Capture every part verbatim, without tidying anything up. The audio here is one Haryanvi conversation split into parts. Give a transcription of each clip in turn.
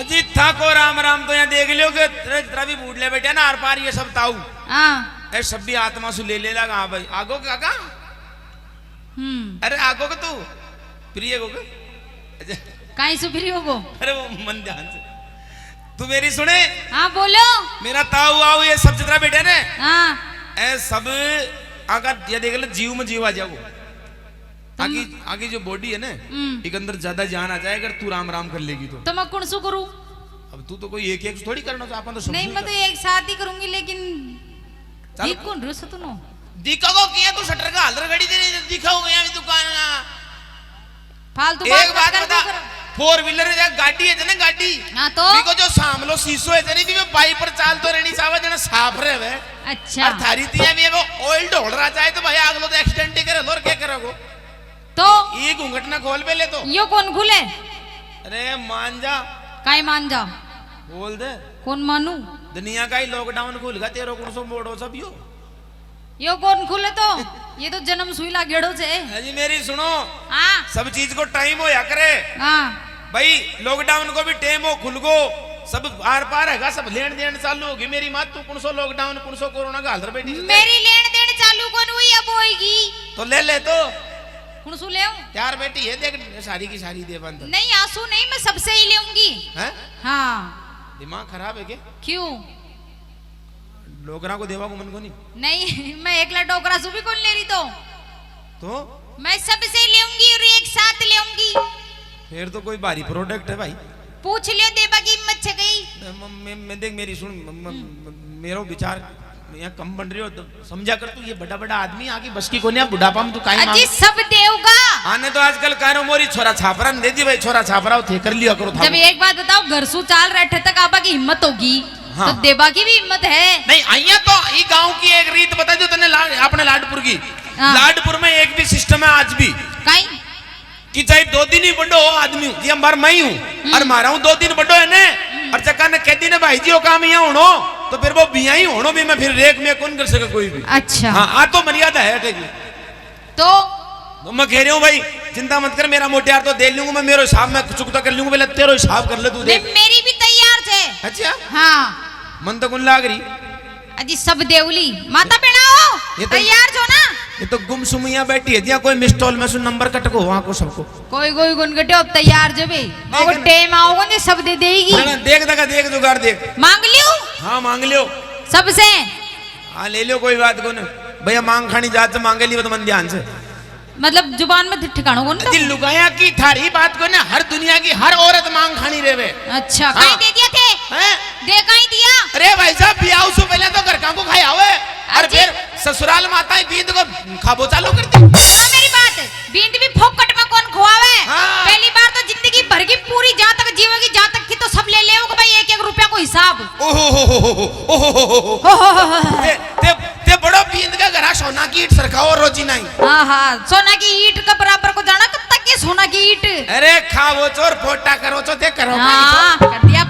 जी, थाको राम राम तो यहाँ देख लियो कि तेरे जितना भी बूढ़ ले बैठे ना, आर पार ये सब ताऊ। हाँ। ए, सब भी आत्मा सु ले ले लगा, हाँ भाई, आगो काका? हम्म। अरे, आगो के तू? प्रिय को के? अच्छा। काई सु प्रिय को? अरे, वो मन ध्यान से। तू मेरी सुने? हाँ, बोलो। मेरा ताऊ आओ, ये सब जितना बैठे ने। हाँ। ए, सब आका, ये देख ले, जीव में जीव आ जाओ। तुम आगे, आगे जो बॉडी है ना, हम्म। एक अंदर ज्यादा जान आ जाए अगर तू राम राम कर लेगी तो। तो मैं कौन सु करूँ? अब तू तो कोई एक एक थोड़ी करना, तो अपन तो सब नहीं, मैं तो एक साथ ही करूंगी, लेकिन चल। दिख कौन रहे सो तुनो? दिखोगो किया तू शटर का हाल रगड़ी दे, दिखोगो यहाँ भी दुकान का। फालतू एक बात मत बता, कर। Four wheeler है, गाड़ी है ना, गाड़ी। हाँ तो? देखो जो सामलो शीशो है नहीं, भी मैं बाई पर चाल तो रहनी चाहवा, जना साफ रहे। अच्छा। और थारी तिया भी वो oil ढोल रहा चाहे तो भाई, अगलो तो accident ही करे, और क्या करेगो? तो ये घूंघट ना खोल पहले तो। यो कौन खुले? अरे मान जा। काई मान जा? बोल दे। कौन मानू? दुनिया का ही lockdown खुल गया, तेरो कौन सो मोड़ो सब यो। यो कौन खुले तो? ये तो जन्म सुई लागेड़ो से। अजी मेरी सुनो। हाँ। सब चीज को time होया करे। हाँ। भाई, lockdown को भी time हो, खुल गो, सब आर पार हैगा, सब लेन देन चालू होगी। मेरी माँ, तू कौन सो lockdown, कौन सो कोरोना का हाल बैठी से? मेरी लेन देन चालू कौन हुई, अब होएगी। तो ले ले तो। कौन सु लेऊं? यार बेटी, ये देख, सारी की सारी दे बंद। नहीं, आंसू नहीं, मैं सबसे ही लेऊंगी। हैं? हाँ। दिमाग खराब है क्या? क्यों? डोकरा को देवा को मन को नहीं? नहीं, मैं एकला डोकरा सु भी कौन ले रही तो। तो? मैं सबसे लेऊंगी और एक साथ लेऊंगी। फिर तो कोई भारी product है भाई। पूछ लियो, देवा की हिम्मत छे गई। मैं, मैं, मैं, देख मेरी सुन, म-, म-, हम्म। म-, मेरो विचार यहाँ कम बन रही हो तो समझा कर तू, ये बड़ा बड़ा आदमी आगे बस की कोन्या, बुढ़ापा में तू काई मांग। अजी सब देवगा। आने तो आजकल कारो मोरी छोरा छापरा ने दे दी भाई, छोरा छापरा थे कर लिया करो था। जब एक बात बताओ, घर सु चाल रहे तक आबा की हिम्मत होगी, हाँ। तो देवा की भी हिम्मत है। नहीं, आइया तो ये गांव की एक रीत बता दो तने ला-, अपने लाडपुर की। हाँ। लाडपुर में एक भी system है आज भी। काई? कि चाहे दो दिन ही बड़ो हो आदमी, ये हमार मैं ही हूँ, हम्म। और मारा हूँ दो दिन बड़ो है ने, हम्म। और चक्का ने कह दी ने भाई जी, वो काम यहाँ होनो, तो फिर वो बिया ही होनो भी, मैं फिर रेख में कौन कर सके कोई भी। अच्छा। हाँ, आ तो मर्यादा है, ठीक है। तो? तो मैं कह रही हूँ भाई, चिंता मत कर, मेरा मोटियार तो दे लूंगा मैं, मेरो हिसाब मैं चुकता कर लूंगा, पहले तेरो हिसाब कर ले तू, दे। नहीं, मेरी भी तैयार थे। अच्छा? हाँ। मन तो कौन लाग रही? अजी सब देवली माता बेना हो, ये तो, तैयार जो ना। ये तो गुमसुम यहाँ बैठी है, जिया कोई मिस कॉल में सु नंबर कट को वहाँ को सबको। कोई कोई गुण कटे, अब तैयार जो भी। देख वो ना। टेम आओगे ने सब दे देगी। ना, ना, देख, देख, देख जुगाड़ देख। मांग लियो। हाँ, मांग लियो। सबसे। हाँ, ले लियो, कोई बात को नहीं। भैया मांग खानी जात से मांगे लियो तो मन ध्यान से। मतलब जुबान में ठिकाणो कोनी जी, था? लुगाया की थारी बात को ना, हर दुनिया की हर औरत मांग खानी रेवे। अच्छा, हाँ। काई दे दिया थे? हैं? दे काई दिया? अरे भाई साहब, ब्याह से पहले तो घर का को खाया हुए, और अजी। फिर ससुराल माता ही बींद को खाबो चालू कर दी। सुनो मेरी बात, बींद भी फोकट में कौन खुआवे? हाँ। पहली बार तो जिंदगी भर की पूरी जहाँ तक जीवेगी, जहाँ तक की तो सब ले ले भाई, एक एक रुपया को हिसाब। ओहो हो हो हो हो, ओहो हो हो हो। हो, हो, हो, हो। ते, ते, ते बड़ो बींद के घरा सोना की ईट सरकाओ रोजी नहीं। हाँ, हाँ, सोना की ईट के बराबर को जाना कब तक ये सोना की ईट? अरे खाओ चोर, फोटा करो चो, ते करो हाँ, कर दिया।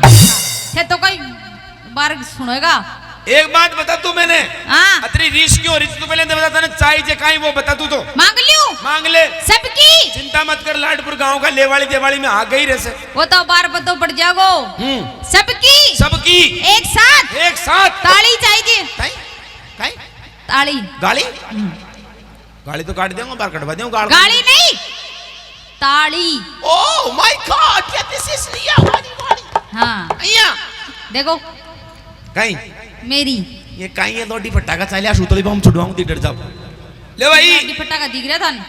थे तो कोई बार सुनेगा। एक बात बता तू मैंने। हाँ। अतरी रीस क्यों हो रही तू? पहले तो बता, तने चाय जे काई वो बता तू तो। मांग लियो। मांग ले। सबकी। चिंता मत कर, लाडपुर गांव का लेवाली देवाली में आ गई रे से। वो तो बार बतो पड़ जागो। हम्म। सबकी। सबकी। एक साथ। एक साथ। ताली चाहिए। काई? काई? ताली। गाली? हम्म। गाली तो काट देंगे, बार कटवा देंगे, गाल। गाली नहीं, ताली। Oh my God, ये this is लिया वाली वाली। हाँ। अइया। देखो। काई? मेरी। ये काई है, लोडी फटाका चालिया, सूतली बम छुड़वाऊं दी, डर जाओ। ले भाई। लोडी फटाका दिख रहा था नहीं।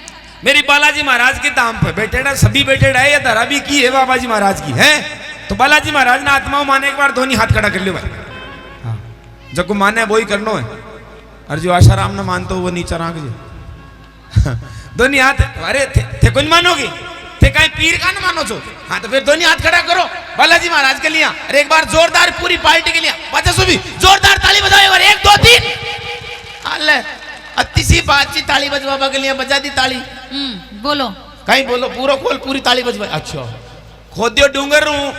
मेरी बालाजी महाराज के धाम पे बैठे ना, सभी बैठे रहे, ये धरा भी की है बाबा जी महाराज की, है? तो बालाजी महाराज ने आत्माओं माने एक बार दोनों हाथ खड़ा कर लियो भाई। हाँ। जब को माने वो ही करनो है। और जो आशाराम ने मानतो वो नीचा राख जो। दोनों हाथ, अरे थे, थे कौन मानोगे? थे काई पीर का न मानो छो? हाँ, तो फिर दोनों हाथ खड़ा करो, बालाजी महाराज के लिए। अरे एक बार जोरदार पूरी पार्टी के लिए, बच्चा सो भी जोरदार ताली बजाओ एक बार, एक, दो, तीन। हाल है, अति सी बात सी ताली बजवा के लिए, बजा दी ताली। हम्म, बोलो। काई बोलो, पूरा खोल, पूरी ताली बजवा। अच्छा। खोद्यो डूंगर हूँ,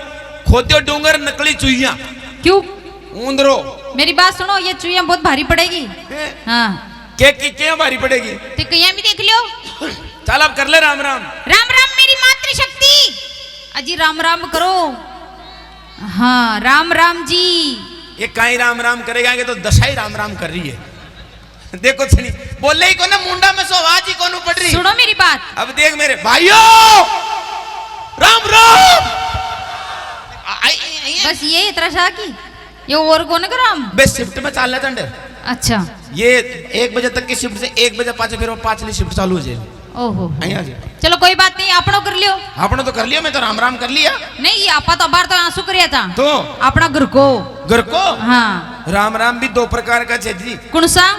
खोद्यो डूंगर नकली चुईया। क्यों? उंदरो। मेरी बात सुनो, ये चुईया बहुत भारी पड़ेगी। हैं? हाँ। के, के, के भारी पड़ेगी? ते कहीं भी देख लियो। चल अब कर ले राम राम। राम राम मेरी मातृशक्ति। अजी राम राम करो। हाँ, राम राम जी। ये काई राम राम करेगा, ये तो दशा ही राम राम कर रही है। देखो छनी, बोले ही कोने, मुंडा में से आवाज ही कोने पड़ रही। सुनो मेरी बात। अब देख मेरे भाइयों, राम राम। आ, आ, आ, आ, बस ये इतना सा की, ये और कोने का राम? बे शिफ्ट में चाल रहा झंडे। अच्छा। ये एक बजे तक की शिफ्ट से एक बजे पाछे फिर वो पाछली शिफ्ट चालू हो जाएगी। ओहो। आई आ जाए। चलो कोई बात नहीं, आपणो कर लियो। आपणो तो कर लियो, मैं तो राम राम कर लिया। नहीं, ये आपा तो बाहर तो आंसू करिया था। तो? आपणा घर को। घर को? हाँ। राम राम भी दो प्रकार का छे जी। कौन सा?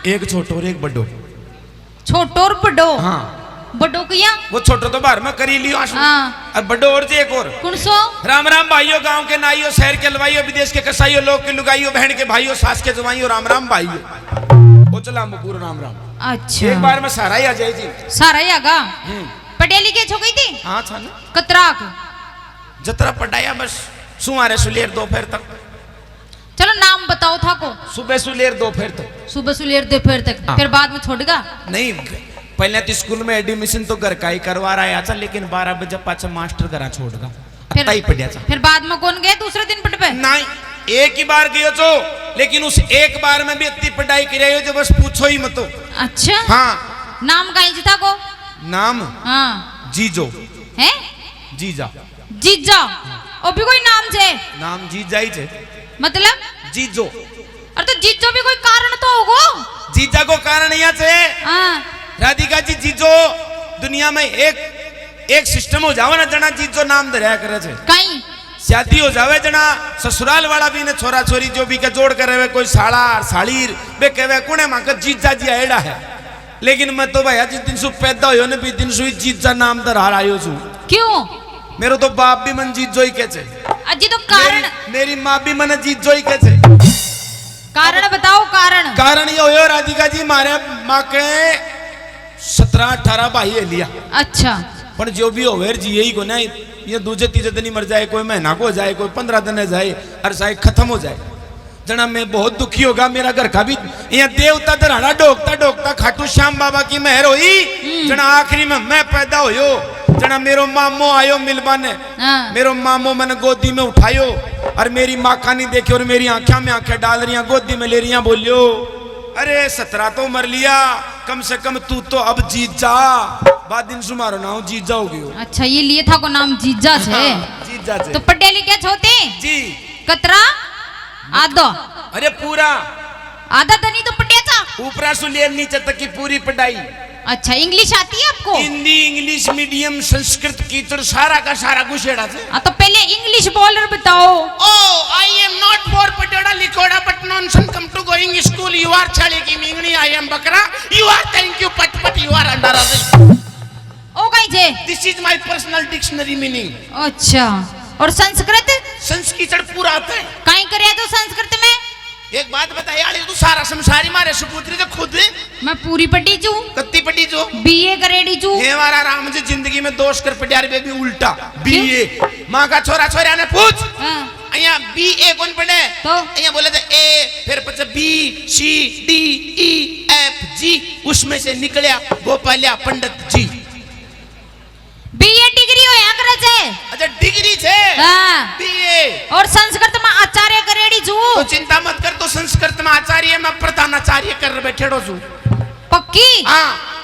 एक छोटो और एक बड़ो। छोटो और बड़ो? हाँ। बड़ो किया? वो छोटो तो बाहर में कर ही लियो आंसू। हाँ। और बड़ो और जे एक और। कौन सो? राम राम भाइयों, गांव के नाइयों, शहर के लवाइयों, विदेश के कसाइयों, लोग के लुगाइयों, बहन के भाइयों, सास के जवाइयों, राम राम भाइयों। वो चला हम पूरा राम राम। अच्छा। एक बार में सारा ही आ जाए जी। सारा ही आगा। हम्म। पढ़े लिखे छो गई थी? हाँ, था ना। कतराक? जतरा पढ़ाया बस, सुमारे सुलेर दोपहर तक। चलो नाम बताओ था को। सुबह सुलेर दोपहर तक। सुबह सुलेर दोपहर तक। हाँ। फिर बाद में छोड़गा? नहीं, पहले तो स्कूल में एडमिशन तो घर का ही करवा रहा है, अच्छा, लेकिन बारह बजे पाछे मास्टर घरा छोड़गा। फिर, अत्ता ही पढ़िया था। फिर बाद में कौन गए दूसरे दिन पढ़ पे? नहीं, एक ही बार गयो छो, लेकिन उस एक बार में भी इतनी पढ़ाई कर आयो जो बस पूछो ही मत। अच्छा। हाँ। नाम काई जी था को? नाम? हाँ। जीजो। हैं? जीजा। जीजा। ओ भी कोई नाम छे? नाम जीजा ही छे। मतलब? जीजो। अरे तो जीजो भी कोई कारण तो होगो। जीजा को कारण यहाँ छे। हाँ। राधिका जी, जीजो दुनिया में एक, एक सिस्टम हो जावे ना, जना जीजो नाम धरया करे छे। कई? शादी हो जावे जना, ससुराल वाला भी ने छोरा छोरी जो भी के जोड़ करे हुए, कोई साला और साली, वे कहवे कुणे मां का जीजा जी आएड़ा है। लेकिन मैं तो भैया जिस दिन सु पैदा होयो ने, भी दिन सु ही जीजा नाम धरा आयो छू। क्यों? मेरो तो बाप भी मन जीजो ही कहे छे। अजी तो कारण मेरी, मेरी माँ भी मन जीजो ही कहे छे। कारण बताओ, कारण। कारण ये होयो राधिका जी, मारे माँ के सतरह अठारह भाई है लिया। अच्छा। पण जो भी होवे जी यही को ना, ये दूजे तीजे दिन ही मर जाए, कोई महीना को हो जाए, कोई पन्द्रह दिन हो जाए, और चाहे खत्म हो जाए। जना मैं बहुत दुखी होगा, मेरा घर का भी, यहाँ देवता धराना ढोकता ढोकता खाटू श्याम बाबा की मेहर होई। हम्म। जना आखिरी में मैं पैदा होयो, जना मेरो मामो आयो मिलवाने। हाँ। मेरो मामो मने गोदी में उठायो और मेरी माँ का नहीं देखी और मेरी आंख्या में आंखें डाल रही, गोदी में ले रही, बोलियो, "अरे सतरा तो मर लिया, कम से कम तू तो अब जीत जा।" बाद दिन सुमारो नाम जीत जाओगे। अच्छा, ये लिए था को नाम जीजा छे। हाँ, जीजा छे। तो पढ़े लिखे छोते? जी। कतरा? आधा। अरे पूरा। आधा तो नहीं तो पढ़िया था। ऊपरा सु लेर नीचे तक की पूरी पढ़ाई। अच्छा, इंग्लिश आती है आपको? हिंदी, इंग्लिश मीडियम, संस्कृत, कीचड़, सारा का सारा घुसेड़ा से। हाँ, तो पहले इंग्लिश बोलर बताओ। Oh, I am not for पटेड़ा लिखोड़ा, but nonsense come to going school. You are छाले की मींगनी, I am बकरा. You are thank you पट पट, you are अंडारा से। ओ कहीं जे? This is my personal dictionary meaning. अच्छा, और संस्कृत? संस्कृत पूरा आता है। काई करे तो संस्कृत में? एक बात बता यार, तू सारा संसारी मारे सुपुत्री तो खुद। मैं पूरी पढ़ी चू। कत्ती पढ़ी चू? बीए करेड़ी चू। हे मारा राम जी, जिंदगी में दोष कर पटियार बेबी उल्टा। क्यों? बीए। माँ का छोरा छोरा ने पूछ। हाँ। यहाँ बीए कौन पढ़े? तो? यहाँ बोले थे ए, फिर पचे बी, सी, डी, ई, एफ, जी, उसमें से निकलिया गोपालिया पंडित जी। बीए डिग्री होया करे छे। अच्छा, डिग्री छे? हाँ। बीए। और संस्कृत में आचार्य करेड़ी छू। तो चिंता मत कर, तो संस्कृत में आचार्य, मैं प्रधानाचार्य कर बैठेड़ो छू। पक्की? हाँ।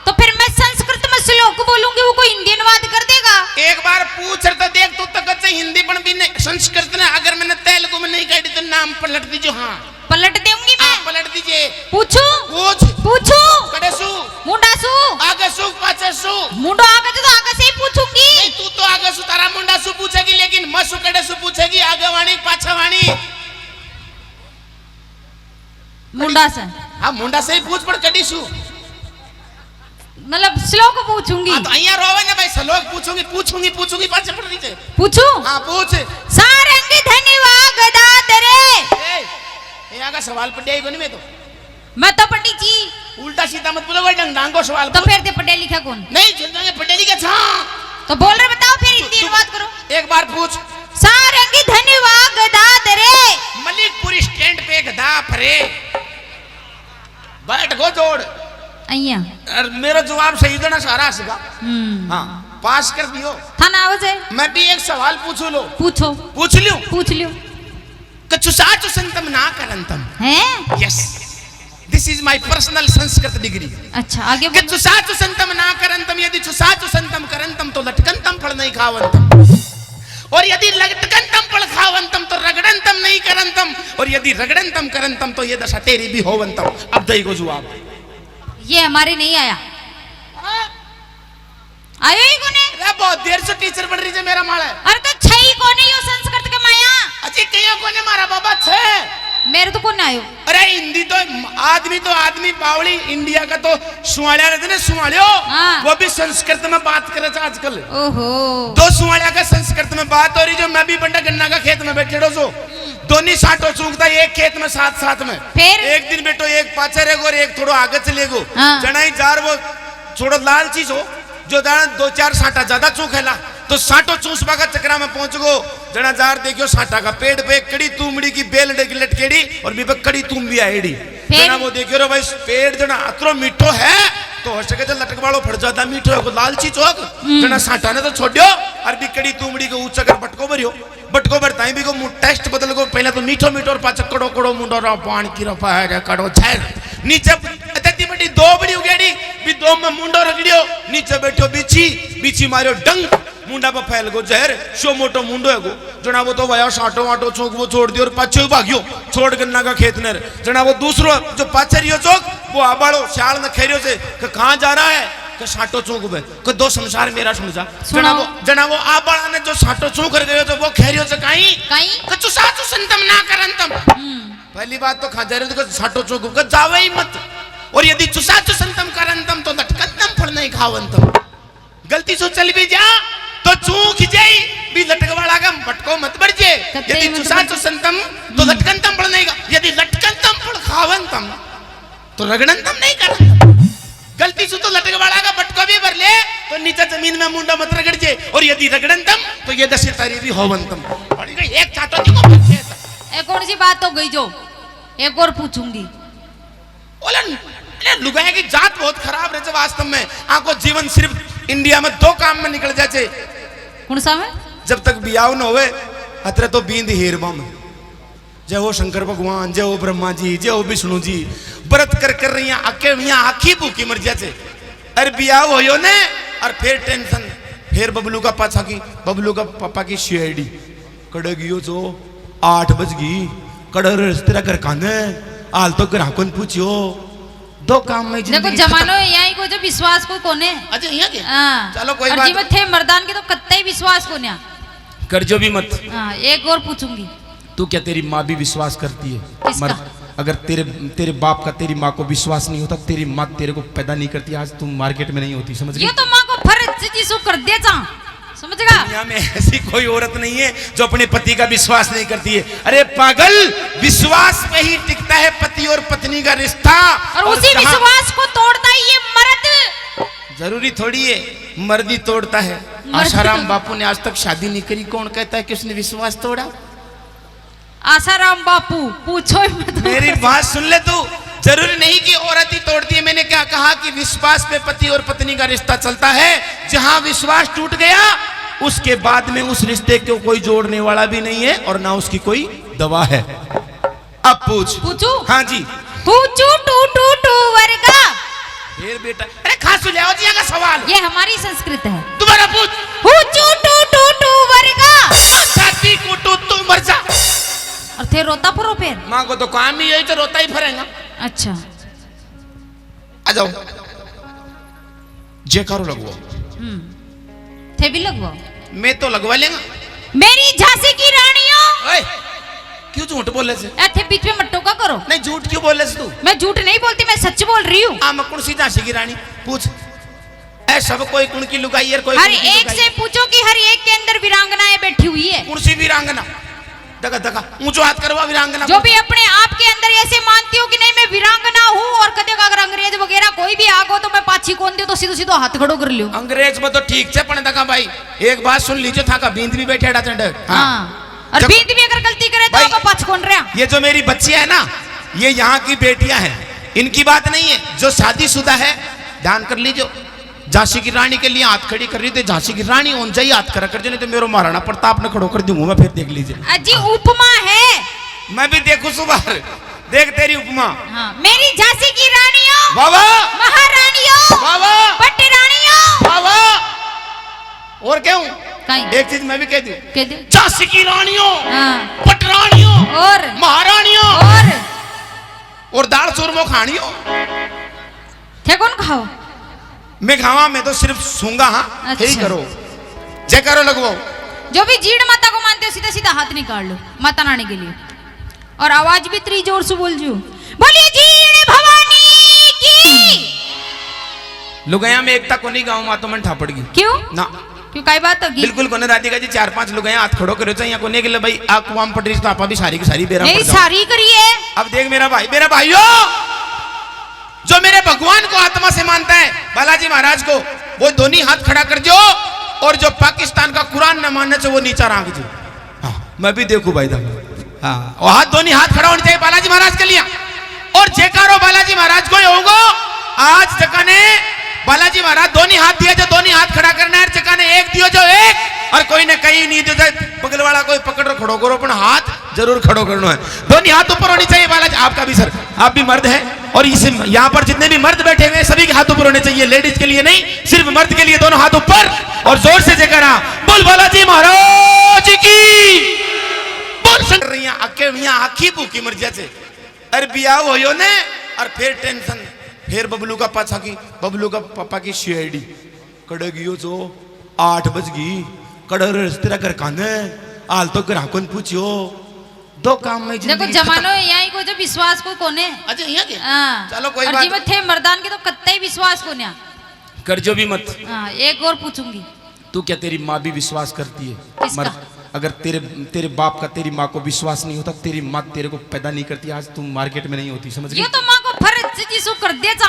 तो फिर मैं संस्कृत में श्लोक बोलूंगी, वो कोई हिंदी अनुवाद कर देगा? एक बार पूछ तो देख, तू तो कच्चे हिंदी पण भी नहीं, संस्कृत ने अगर मैंने तेलुगु में नहीं कह दी तो नाम पलट दीजिए। हाँ। पलट दूंगी मैं। हाँ, पलट दीजिए। पूछू? पूछ। पूछू? कड़े सु? मुंडा सु? आगे सु, पाछे सु? मुंडो आगे तो आगे से ही पूछूंगी। नहीं, तू तो आगे सु, तारा मुंडा सु पूछेगी, लेकिन मैं सु कड़े सु पूछेगी, आगे वाणी, पाछे वाणी। मुंडा से। हाँ, मुंडा से ही पूछ, पर कड़ी सु? मतलब श्लोक पूछूंगी। हाँ, तो अइयां रोवे ना भाई, श्लोक पूछूंगी, पूछूंगी, पूछूंगी, पाछे पड़ रही है। पूछू? हाँ, पूछ। सारंग धनवा गदाधरे। ए, ए, आगा सवाल पढ़े ही कोनी मैं तो। मैं तो पढ़ी थी। उल्टा सीधा मत बोलो, वही ढंग ढंग को सवाल तो पूछ। फिर ते पढ़े लिखा कौन? नहीं, जिन-, जिन पढ़े लिखा था। तो बोल रहे, बताओ फिर, हिंदी तू, अनुवाद करो। एक बार पूछ। सारंग धनवा गदाधरे। मलिकपुर स्टैंड पे गधा फरे। बैठ गो जोड़। अइयां। और मेरा जवाब सही देना सारा हंसगा। हम्म। हाँ। पास कर दियो। थाना हो जाए। मैं भी एक सवाल पूछू लो। पूछो। पूछ लियो। पूछ लियो। कि चुसा चुसंतम ना करंतम। हैं? Yes, this is my personal Sanskrit degree। अच्छा, आगे कि बोलो। चुसा चुसंतम ना करंतम, यदि चुसा चुसंतम करंतम तो लटकंतम फल नहीं खावंतम, और यदि लटकंतम फल खावंतम तो रगड़ंतम नहीं करंतम, और यदि रगड़ंतम करंतम तो ये दशा तेरी भी होवंतम। अब दई को जवाब। ये हमारे नहीं आया। आयो ही कोने। अरे बहुत देर से टीचर बन रही है मेरा माल है। अरे तो छई कोने यो संस्कृत के माया। अजी कहियो कोने मारा बाबा छे। मेरे तो कोने आयो। अरे हिंदी तो आदमी तो आदमी बावली, इंडिया का तो सुवालिया रहते ना सुवालियो। हाँ। वो भी संस्कृत में बात करे थे आजकल। ओहो। दो सुवालिया का संस्कृत में बात हो रही जो मैं भी बंडा गन्ना का खेत में बैठे रहो सो। दोनी साटो चूकता एक खेत में साथ साथ में। फिर? एक दिन बैठो एक पाछे रहेगो और एक थोड़ो आगे चलेगो। हाँ। जनाई जार वो थोड़ो लालची सो। जो दाना दो चार साटा ज्यादा चूखेला, तो साटो चूसबा का चक्रा में पहुंच गो। जना जार देखियो साटा का पेड़ पे कड़ी तूमड़ी की बेल डे की लटकेड़ी और भी पे कड़ी तूम भी आईड़ी। फिर? जना वो देखियो रे भाई, पेड़ जना अतरो मीठो है, तो हो सके तो लटक वालो फड़ ज्यादा मीठो है, को लालची चौक। हम्म। जना साटा ने तो छोड़ियो और भी कड़ी तूमड़ी के ऊंचा कर बटको भरियो। बटको भरता ही भी को मु-, टेस्ट बदल गो, पहले तो मीठो मीठो और पाछे कड़ो कड़ो मुंडो रो पान की रो पहर कड़ो झर। नीचे इतनी बड़ी दो बड़ी उगेड़ी, भी दो में मुंडो रगड़ियो, नीचे बैठो बीछी, बीछी मारियो डंग, मुंडा पे फैल गो जहर, शो मोटो मुंडो है गो। जना वो तो भाया साटो वाटो चौक वो छोड़ दियो और पाछे ही भागियो, छोड़ गन्ना का खेत नर। जना वो दूसरो जो पाछे रियो चौक, वो आबालो सियाल न खेरियो से, कि कहाँ जा रहा है? कि साटो चौक पे। कि दो संसार मेरा सुन जा। सुनाओ। जना वो, जना वो आबाला ने जो साटो चूक कर गयो तो वो खेरियो से काई? काई? कि चुसा चुसंतम ना करंतम। हम्म। पहली बात तो खा जा रहे हो तो साटो चूक के जावे ही मत। और यदि चुसा चुसंतम करंतम तो लटकंतम फल नहीं खावंतम। गलती से चल भी जा तो चूक जाई भी लटक वाला का मटको मत बढ़ जे। कतई यदि मत चुसा बढ़ जे। चुसंतम तो हम्म। लटकंतम फल नहीं खा, यदि लटकंतम फल खावंतम तो रगड़ंतम नहीं करंतम। गलती से तो लटक वाला का बटको भी भर ले तो नीचे जमीन में मुंडा मत रगड़ जे, और यदि रगड़ंतम तो ये दशा तेरी भी होवंतम। और ये एक चाटो जी को भर दे। ए, कौन सी बात हो गई जो एक और पूछूंगी? ओले, अरे लुगाई की जात बहुत खराब रहे वास्तव में। आको जीवन सिर्फ इंडिया में दो काम में निकल जाचे। कौन सा में? जब तक बियाह न होवे, अतरे तो बींद हेर बम। जय हो शंकर भगवान, जय हो ब्रह्मा जी, जय हो विष्णु जी। व्रत कर कर रही हैं, आके यहाँ आखी भूखी मर जाचे। अरे बियाह होयो ने, और फिर टेंशन, फिर बबलू का पाछा की, बबलू का पापा की सीआईडी। कड़े गियो जो आठ बज गई, कड़े रे तेरा घर काने, हाल तो घर कौन पूछियो। दो काम में देखो जिंदगी जमानो खत्म। है, यहाँ को जो विश्वास को कोने। अच्छा, यहाँ के? हाँ। चलो, कोई और बात जी में थे मर्दान के तो कत्ते ही विश्वास कोने। कर जो भी मत। हाँ, एक और पूछूंगी। तू क्या, तेरी माँ भी विश्वास करती है? किसका? मर-, अगर तेरे, तेरे बाप का तेरी माँ को विश्वास नहीं होता, तेरी माँ तेरे को पैदा नहीं करती, आज तू मार्केट में नहीं होती, समझ गई? ये तो माँ को फर्ज जी सु कर दे जा, समझ गया? दुनिया में ऐसी कोई औरत नहीं है जो अपने पति का विश्वास नहीं करती है। अरे पागल, विश्वास पे ही टिकता है पति और पत्नी का रिश्ता। और और उसी जहाँ विश्वास को तोड़ता है ये मर्द। जरूरी थोड़ी है मर्द ही तोड़ता है। मर्द आशाराम तो बापू ने आज तक शादी नहीं करी, कौन कहता है कि उसने विश्वास तोड़ा? आशाराम बापू, पूछो ही मत। मेरी बात सुन ले तू, जरूरी नहीं कि औरत ही तोड़ती है। मैंने क्या कहा कि विश्वास पे पति और पत्नी का रिश्ता चलता है। जहां विश्वास टूट गया, उसके बाद में उस रिश्ते को कोई जोड़ने वाला भी नहीं है और ना उसकी कोई दवा है। अब पूछ। पूछू? हाँ जी। हूचू टू टू टू वर्गा। फिर बेटा, अरे खासू ले आओ जी, आगे सवाल। ये हमारी संस्कृत है। दोबारा पूछ। हूचू टू टू टू वर्गा। छाती कूटू तू मर जा। और थे रोता फरो फिर? माँ को तो काम ही यही तो रोता ही फरेगा। अच्छा। आ जाओ। जयकारो लगवाओ। हम्म। थे भी लगवाओ। मैं तो लगवा लेंगा। मेरी झांसी की रानियों। ओए, क्यों झूठ बोले से? ए, थे बीच में मत टोका करो। नहीं, झूठ क्यों बोले से तू? मैं झूठ नहीं बोलती, मैं सच बोल रही हूँ। आ, मैं कौन सी झांसी की रानी? पूछ। ए, सब कोई कौन की लुगाई है, कोई हर कौन की एक लुगाई? से पूछो कि हर एक के अंदर वीरांगनाएं बैठी हुई है। कौन सी वीरांगना? देखा, देखा, ऊंचो हाथ करवा वीरांगना। जो भी अपने आप के अंदर ऐसे मानती हो कि नहीं, मैं वीरांगना हूँ और कदे का अगर अंग्रेज वगैरह कोई भी आगो तो मैं पाछी कौन दे, तो सीधो सीधो हाथ खड़ो कर लियो। अंग्रेज में तो ठीक से, पण देखा भाई, एक बात सुन लीजिए, था का बींद भी बैठे अड़ा चंड। हाँ। हाँ। और जब बींद भी अगर गलती करे तो भाई, आपको पाछ कौन रहा? ये जो मेरी बच्चियां है ना, ये यहाँ की बेटियां हैं, इनकी बात नहीं है। जो शादीशुदा है, ध्यान कर लीजिए, झांसी की रानी के लिए हाथ खड़ी कर रही थी, झांसी की रानी होन चाहिए, हाथ खड़ा कर दे, नहीं तो मेरो महाराणा प्रताप ने खड़ो कर दूंगा मैं, फिर देख लीजिए। अजी, उपमा है। मैं भी देखूं सुबार, देख तेरी उपमा। हाँ, मेरी झांसी की रानियों, वाह वाह। महारानियों, वाह वाह। पटरानियों, वाह वाह। और क्या हूँ? कहीं। एक चीज मैं भी कह दूं। कह दे। झांसी की रानियों, हाँ। पटरानियों, और? महारानियों, और? और दाल चूरमो खानियों। थे कौन खाओ? मैं खावा, मैं तो सिर्फ सूंगा। हाँ, अच्छा। यही करो, जयकारो लगवाओ। जो भी जीण माता को मानते हो, सीधा सीधा हाथ निकाल लो माता रानी के लिए, और आवाज भी इतनी जोर से बोल जो, बोलिए जीण भवानी की। लुगाया में एकता कोनी गाँव माँ तो मन ठापड़ गई। क्यों? ना। क्यों, काई बात होगी? बिल्कुल कोने राधिका जी, चार पांच लुगाया हाथ खड़ो करो, चाहिए कोने के लिए भाई, आ कुआम पटरी तो आपा भी सारी की सारी बेरा नहीं, पड़ जाओ। सारी करिए। अब देख मेरा भाई, मेरा भाइयों, जो मेरे भगवान को आत्मा से मानता है, बालाजी महाराज को, वो दोनों हाथ खड़ा कर जो, और जो पाकिस्तान का कुरान न मानने से वो नीचा राख जो। हाँ, मैं भी देखूं भाई साहब। हाँ, और हाथ, दोनों हाथ खड़ा होने चाहिए बालाजी महाराज के लिए। और जयकारो बालाजी महाराज को ही होगो। आज जका ने बालाजी महाराज दोनों हाथ दिए जो दोनों हाथ खड़ा करना है, जका ने एक दियो जो एक, और कोई ने कहीं नहीं दियो जो बगल वाला कोई पकड़ रो खड़ो करो, अपना हाथ जरूर खड़ो करना है। दोनों हाथ ऊपर होनी चाहिए बालाजी, आपका भी सर, आप भी मर्द हैं। और इस, यहाँ पर जितने भी मर्द बैठे हुए हैं, सभी के हाथ ऊपर होने चाहिए, लेडीज के लिए नहीं, सिर्फ मर्द के लिए। दोनों हाथ ऊपर और जोर से जयकारा, बोल बालाजी महाराज की। बोल संग रही हैं, अके मियाँ आखी भूखी मर जाते। अरे ब्याह होयो ने, और फिर टेंशन, फिर बबलू का पाछा की, बबलू का पापा की सीआईडी। कड़े गियो जो आठ बज गई, कड़े रे तेरा घर काने, हाल तो ग्राहकों ने पूछियो। दो काम में देखो, जिंदगी जमानो खत्म। है, यहाँ को जो विश्वास को कोने। अच्छा, यहाँ के? हाँ। चलो, कोई और बात जी में थे मर्दान के तो कत्ते ही विश्वास कोने। कर जो भी मत। हाँ, एक और पूछूंगी। तू क्या, तेरी माँ भी विश्वास करती है? किसका? मर-, अगर तेरे, तेरे बाप का तेरी माँ को विश्वास नहीं होता, तेरी माँ तेरे को पैदा नहीं करती, आज तू मार्केट में नहीं होती, समझ गई? ये तो माँ को फर्ज जिसको कर दे जा,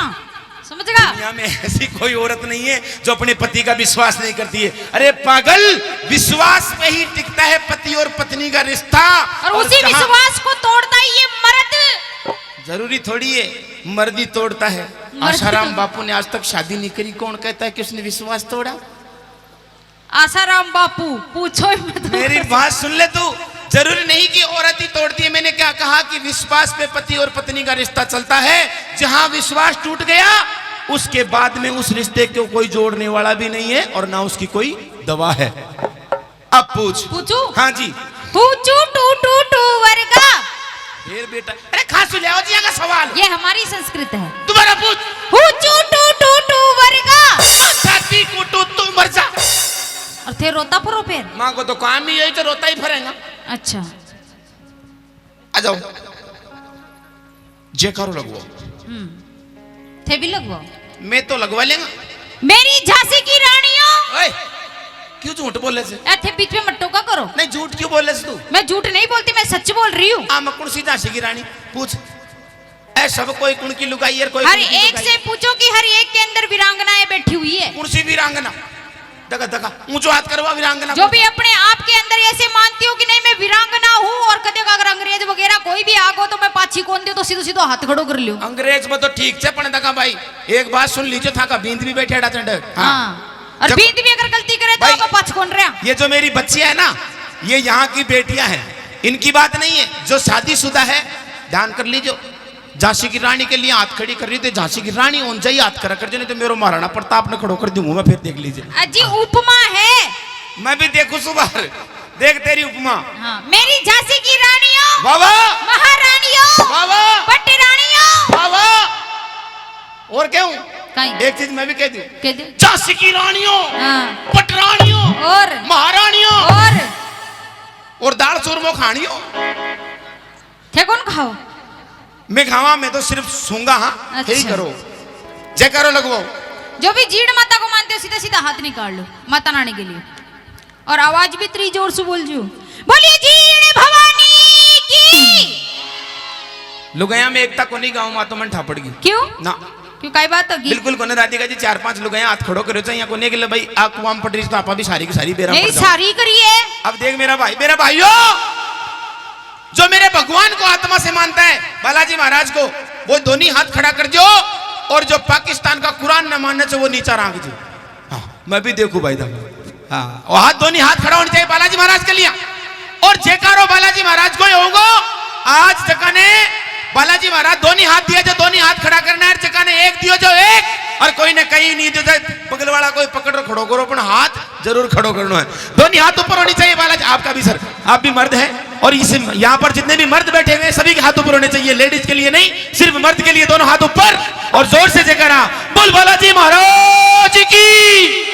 समझ गया? दुनिया में ऐसी कोई औरत नहीं है जो अपने पति का विश्वास नहीं करती है। अरे पागल, विश्वास पे ही टिकता है पति और पत्नी का रिश्ता। और और उसी जहाँ विश्वास को तोड़ता है ये मर्द। जरूरी थोड़ी है मर्द ही तोड़ता है। मर्द आशाराम तोड़- बापू ने आज तक शादी नहीं करी, कौन कहता है कि उसने विश्वास तोड़ा? आशाराम बापू, पूछो ही मत। मेरी बात सुन ले तू, जरूरी नहीं कि औरत ही तोड़ती है। मैंने क्या कहा कि विश्वास पे पति और पत्नी का रिश्ता चलता है। जहां विश्वास टूट गया, उसके बाद में उस रिश्ते को कोई जोड़ने वाला भी नहीं है और ना उसकी कोई दवा है। अब पूछ। पूछू? हाँ जी। हूचू टू टू टू वर्गा। फिर बेटा, अरे खासू ले आओ जी, आगे सवाल। ये हमारी संस्कृत है। दोबारा पूछ। हूचू टू टू टू वर्गा। छाती कूटू तू मर जा। और थे रोता फरो फिर? माँ को तो काम ही यही, तो रोता ही फरेगा। अच्छा। आ जाओ, जयकारो लगवाओ। हम्म। थे भी लगवाओ। मैं तो लगवा लेंगा। मेरी झांसी की रानियों। ओए, क्यों झूठ बोले से? ए, थे बीच में मत टोका करो। नहीं, झूठ क्यों बोले से तू? मैं झूठ नहीं बोलती, मैं सच बोल रही हूँ। आ, मैं कौन सी झांसी की रानी? पूछ। ए, सब कोई कुण की लुगाई है, कोई हर कुण की एक लुगाई? से पूछो कि हर एक के अंदर वीरांगनाएं बैठी हुई है। कौन सी वीरांगना? देखा, देखा, ऊंचो हाथ करवा वीरांगना जो को। भी अपने आप के अंदर ऐसे मानती हो कि नहीं, मैं वीरांगना हूँ, और कदे का अगर अंग्रेज वगैरह कोई भी आगो तो मैं पाछी कौन दे, तो सीधो सीधो हाथ खड़ो कर लियो। अंग्रेज में तो ठीक छे, पण देखा भाई, एक बात सुन लीजिए, थाका बींद भी बैठे अड़ा चंड। हाँ। हाँ। और जब बींद भी अगर गलती करे तो भाई, आपको पाछ कौन रहा? ये जो मेरी बच्ची है ना, ये यहाँ की बेटियां हैं, इनकी बात नहीं है। जो शादीशुदा है, ध्यान कर लीजिए। झांसी की रानी के लिए हाथ खड़ी कर रही थी, झांसी की रानी होन चाहिए, हाथ खड़ा कर दे, नहीं तो मेरो महाराणा प्रताप ने खड़ो कर दूंगा मैं, फिर देख लीजिए। अजी, उपमा है। मैं भी देखूं सुबार, देख तेरी उपमा। हाँ, मेरी झांसी की रानियों, वाह वाह। महारानियों, वाह वाह। पटरानियों, वाह वाह। और क्या हूँ? कहीं। एक चीज मैं भी कह दूं। कह दे। झांसी की रानियों, हाँ। पटरानियों, और? महारानियों, और? और दाल चूरमो खानियों। थे कौन खाओ? मैं खावा, मैं तो सिर्फ सूंगा। हाँ, अच्छा। यही करो, जयकारो लगवाओ। जो भी जीण माता को मानते हो, सीधा सीधा हाथ निकाल लो माता रानी के लिए, और आवाज भी इतनी जोर से बोल जो, बोलिए जीण भवानी की। लुगाया में एकता कोनी गाँव माँ तो मन ठापड़ गई। क्यों? ना। क्यों, काई बात होगी? बिल्कुल कोने राधिका जी, चार पांच लुगाया हाथ खड़ो करो, चाहिए कोने के लिए भाई, आ कुआम पटरी तो आपा भी सारी की सारी बेरा नहीं, पड़ जाओ। सारी करिए। अब देख मेरा भाई, मेरा भाइयों, जो मेरे भगवान को आत्मा से मानता है, बालाजी महाराज को, वो दोनों हाथ खड़ा कर जो, और जो पाकिस्तान का कुरान न मानने से वो नीचा राख जो। मैं भी देखूं भाई साहब। हाँ, और हाथ, दोनों हाथ खड़ा होना चाहिए बालाजी महाराज के लिए। और जयकारो बालाजी महाराज को ही होगो। आज जका ने बालाजी महाराज दोनों हाथ दिया जो दोनों हाथ खड़ा करना है, जका ने एक दियो जो एक, और कोई ने कहीं नहीं दियो जो बगल वाला कोई पकड़ रो खड़ो करो, अपन हाथ जरूर खड़ो करना है। दोनों हाथ ऊपर होनी चाहिए बालाजी। आपका भी सर, आप भी मर्द हैं, और इस यहाँ पर जितने भी मर्द बैठे हुए हैं सभी के हाथ ऊपर होने चाहिए, लेडीज के लिए नहीं, सिर्फ मर्द के लिए। दोनों हाथ ऊपर और जोर से जयकारा, बोल बालाजी महाराज की।